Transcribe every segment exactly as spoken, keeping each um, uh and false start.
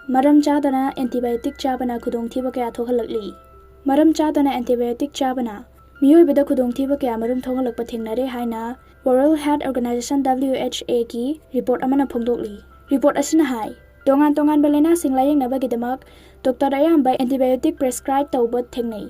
ꯃꯔꯝ ꯆꯥꯗꯅ ꯑꯦꯟꯇꯤꯕꯥꯌꯣꯇꯤꯛ ꯆꯥꯕꯅ ꯈꯨꯗꯣꯡꯊꯤꯕ ꯀꯌꯥ ꯊꯣꯛꯍꯜꯂꯛꯂꯤ꯫ ꯃꯔꯝ ꯆꯥꯗꯅ ꯑꯦꯟꯇꯤꯕꯥꯌꯣꯇꯤꯛ ꯆꯥꯕꯅ ꯃꯤꯑꯣꯏꯕꯗ ꯈꯨꯗꯣꯡꯊꯤꯕ ꯀꯌꯥ ꯃꯔꯨꯝ ꯊꯣꯛꯍꯜꯂꯛꯄ ꯊꯦꯡꯅꯔꯦ ꯍꯥꯏꯅ World Health Organization, W H O, ꯒꯤ ꯔꯤꯄꯣꯔꯠ ꯑꯃꯅ ꯐꯣꯡꯗꯣꯛꯂꯤ꯫ ꯔꯤꯄꯣꯔꯠ ꯑꯁꯤꯅ ꯍꯥꯏ, ꯇꯣꯉꯥꯟ ꯇꯣꯉꯥꯟꯕ ꯂꯥꯏꯅꯥꯁꯤꯡ ꯂꯥꯌꯦꯡꯅꯕꯒꯤꯗꯃꯛ ꯗꯣꯛꯇꯔ ꯑꯌꯥꯝꯕ ꯑꯦꯟꯇꯤꯕꯥꯌꯣꯇꯤꯛ ꯄ꯭ꯔꯦꯁꯀ꯭ꯔꯥꯏꯕ ꯇꯧꯕ ꯊꯦꯡꯅꯩ꯫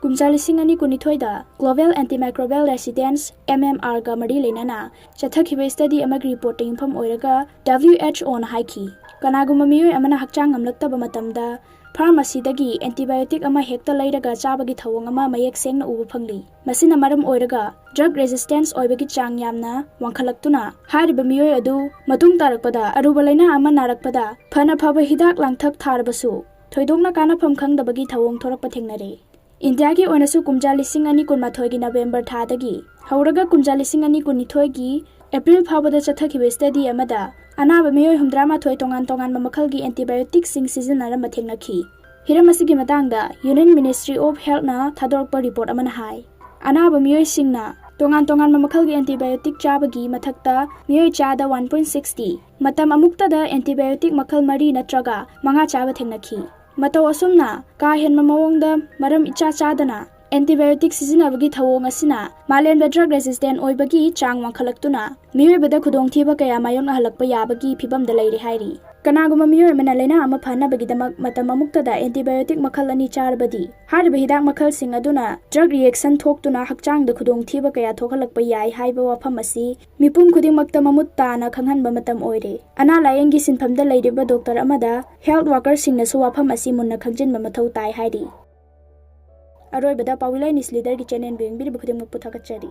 ꯀꯨꯝꯖꯥ ꯂꯤꯁꯤꯡ ꯑꯅꯤ ꯀꯨꯟꯅꯤꯊꯣꯏꯗ Global Antimicrobial Resistance, M M R ꯒ ꯃꯔꯤ ꯂꯩꯅꯅ ꯆꯠꯊꯈꯤꯕ ꯁ꯭ꯇꯗꯤ ꯑꯃꯒꯤ ꯔꯤꯄꯣꯔꯠꯇ ꯌꯨꯝꯐꯝ ꯑꯣꯏꯔꯒ W H O ꯅ ꯍꯥꯏꯈꯤ, ꯀꯅꯥꯒꯨꯝꯕ ꯃꯤꯑꯣꯏ ꯑꯃꯅ ꯍꯛꯆꯥꯡ ꯉꯝꯂꯛꯇꯕ ꯃꯇꯝꯗ ꯐꯥꯔꯃꯥꯁꯤꯗꯒꯤ ꯑꯦꯟꯇꯤꯕꯥꯌꯣꯇꯤꯛ ꯑꯃ ꯍꯦꯛꯇ ꯂꯩꯔꯒ ꯆꯥꯕꯒꯤ ꯊꯧꯑꯣꯡ ꯑꯃ ꯃꯌꯦꯛ ꯁꯦꯡꯅ ꯎꯕ ꯐꯪꯂꯤ꯫ ꯃꯁꯤꯅ ꯃꯔꯝ ꯑꯣꯏꯔꯒ ꯗ꯭ꯔꯒ ꯔꯦꯁꯤꯁꯇꯦꯟꯁ ꯑꯣꯏꯕꯒꯤ ꯆꯥꯡ ꯌꯥꯝꯅ ꯋꯥꯡꯈꯠꯂꯛꯇꯨꯅ ꯍꯥꯏꯔꯤꯕ ꯃꯤꯑꯣꯏ ꯑꯗꯨ ꯃꯇꯨꯡ ꯇꯥꯔꯛꯄꯗ ꯑꯔꯨꯕ ꯂꯥꯏꯅꯥ ꯑꯃ ꯅꯥꯔꯛꯄꯗ ꯐꯅ ꯐꯕ ꯍꯤꯗꯥꯛ ꯂꯥꯡꯊꯛ ꯊꯥꯔꯕꯁꯨ ꯊꯣꯏꯗꯣꯛꯅ ꯀꯥꯟꯅꯐꯝ ꯈꯪꯗꯕꯒꯤ ꯊꯧꯑꯣꯡ ꯊꯣꯔꯛꯄ ꯊꯦꯡꯅꯔꯦ꯫ ꯏꯟꯗꯤꯌꯥꯒꯤ ꯑꯣꯏꯅꯁꯨ ꯀꯨꯝꯖꯥ ꯂꯤꯁꯤꯡ ꯑꯅꯤ ꯀꯨꯟꯃꯥꯊꯣꯏꯒꯤ ꯅꯕꯦꯝꯕꯔ ꯊꯥꯗꯒꯤ ꯍꯧꯔꯒ ꯀꯨꯝꯖꯥ ꯂꯤꯁꯤꯡ ꯑꯅꯤ ꯀꯨꯟꯅꯤꯊꯣꯏꯒꯤ ꯑꯦꯄ꯭ꯔꯤꯜ ꯐꯥꯎꯕꯗ ꯆꯠꯊꯈꯤꯕ ꯁ꯭ꯇꯗꯤ ꯑꯃꯗ ꯑꯅꯥꯕ ꯃꯤꯑꯣꯏ ꯍꯨꯝꯗ꯭ꯔꯥꯃꯥꯊꯣꯏ ꯇꯣꯉꯥꯟ ꯇꯣꯉꯥꯟꯕ ꯃꯈꯜꯒꯤ ꯑꯦꯟꯇꯤꯕꯥꯌꯣꯇꯤꯛꯁꯤꯡ ꯁꯤꯖꯤꯟꯅꯔꯝꯕ ꯊꯦꯡꯅꯈꯤ꯫ ꯍꯤꯔꯝ ꯑꯁꯤꯒꯤ ꯃꯇꯥꯡꯗ Union Ministry of Health ꯅ ꯊꯥꯗꯣꯔꯛꯄ ꯔꯤꯄꯣꯔꯠ ꯑꯃꯅ ꯍꯥꯏ, ꯑꯅꯥꯕ ꯃꯤꯑꯣꯏꯁꯤꯡꯅ ꯇꯣꯉꯥꯟ ꯇꯣꯉꯥꯟꯕ ꯃꯈꯜꯒꯤ ꯑꯦꯟꯇꯤꯕꯥꯌꯣꯇꯤꯛ ꯆꯥꯕꯒꯤ ꯃꯊꯛꯇ ꯃꯤꯑꯣꯏ ꯆꯥꯗ one point sixty ꯃꯇꯝ ꯑꯃꯨꯛꯇꯗ ꯑꯦꯟꯇꯤꯕꯥꯌꯣꯇꯤꯛ ꯃꯈꯜ ꯃꯔꯤ ꯅꯠꯇ꯭ꯔꯒ ꯃꯉꯥ ꯆꯥꯕ ꯊꯦꯡꯅꯈꯤ꯫ ꯃꯇꯧ ꯑꯁꯨꯝꯅ ꯀꯥ ꯍꯦꯟꯕ ꯃꯑꯣꯡꯗ ꯃꯔꯝ ꯏꯆꯥ ꯆꯥꯗꯅ ꯑꯦꯟꯇꯤꯕꯥꯌꯣꯇꯤꯛ ꯁꯤꯖꯤꯟꯅꯕꯒꯤ ꯊꯧꯑꯣꯡ ꯑꯁꯤꯅ ꯃꯥꯂꯦꯝꯗ ꯗ꯭ꯔꯒ ꯔꯦꯁꯤꯁꯇꯦꯟ ꯑꯣꯏꯕꯒꯤ ꯆꯥꯡ ꯋꯥꯡꯈꯠꯂꯛꯇꯨꯅ ꯃꯤꯑꯣꯏꯕꯗ ꯈꯨꯗꯣꯡꯊꯤꯕ ꯀꯌꯥ ꯃꯥꯌꯣꯛꯅꯍꯜꯂꯛꯄ ꯌꯥꯕꯒꯤ ꯐꯤꯕꯝꯗ ꯂꯩꯔꯦ ꯍꯥꯏꯔꯤ꯫ ꯀꯅꯥꯒꯨꯝꯕ ꯃꯤꯑꯣꯏ ꯑꯃꯅ ꯂꯥꯏꯅꯥ ꯑꯃ ꯐꯅꯕꯒꯤꯗꯃꯛ ꯃꯇꯝ ꯑꯃꯨꯛꯇꯗ ꯑꯦꯟꯇꯤꯕꯥꯌꯣꯇꯤꯛ ꯃꯈꯜ ꯑꯅꯤ ꯆꯥꯔꯕꯗꯤ, ꯍꯥꯏꯔꯤꯕ ꯍꯤꯗꯥꯛ ꯃꯈꯜꯁꯤꯡ ꯑꯗꯨꯅ ꯗ꯭ꯔꯒ ꯔꯤꯌꯦꯛꯁꯟ ꯊꯣꯛꯇꯨꯅ ꯍꯛꯆꯥꯡꯗ ꯈꯨꯗꯣꯡꯊꯤꯕ ꯀꯌꯥ ꯊꯣꯛꯍꯜꯂꯛꯄ ꯌꯥꯏ ꯍꯥꯏꯕ ꯋꯥꯐꯝ ꯑꯁꯤ ꯃꯤꯄꯨꯝ ꯈꯨꯗꯤꯡꯃꯛꯇ ꯃꯃꯨꯠ ꯇꯥꯅ ꯈꯪꯍꯟꯕ ꯃꯇꯝ ꯑꯣꯏꯔꯦ꯫ ꯑꯅꯥ ꯂꯥꯌꯦꯡꯒꯤ ꯁꯤꯟꯐꯝꯗ ꯂꯩꯔꯤꯕ ꯗꯣꯛꯇꯔ ꯑꯃꯗ ꯍꯦꯜꯊ ꯋꯥꯔꯀꯔꯁꯤꯡꯅꯁꯨ ꯋꯥꯐꯝ ꯑꯁꯤ ꯃꯨꯟꯅ ꯈꯪꯖꯤꯟꯕ ꯃꯊꯧ ꯇꯥꯏ ꯍꯥꯏꯔꯤ꯫ ꯑꯔꯣꯏꯕꯗ ꯄꯥꯎꯏ ꯂꯥꯏ ꯅ꯭ꯌꯨꯁ ꯂꯤꯗꯔꯒꯤ ꯆꯦꯅꯦꯜꯕꯨ ꯌꯦꯡꯕꯤꯔꯤꯕ ꯈꯨꯗꯤꯡꯃꯛꯄꯨ ꯊꯥꯒꯠꯆꯔꯤ꯫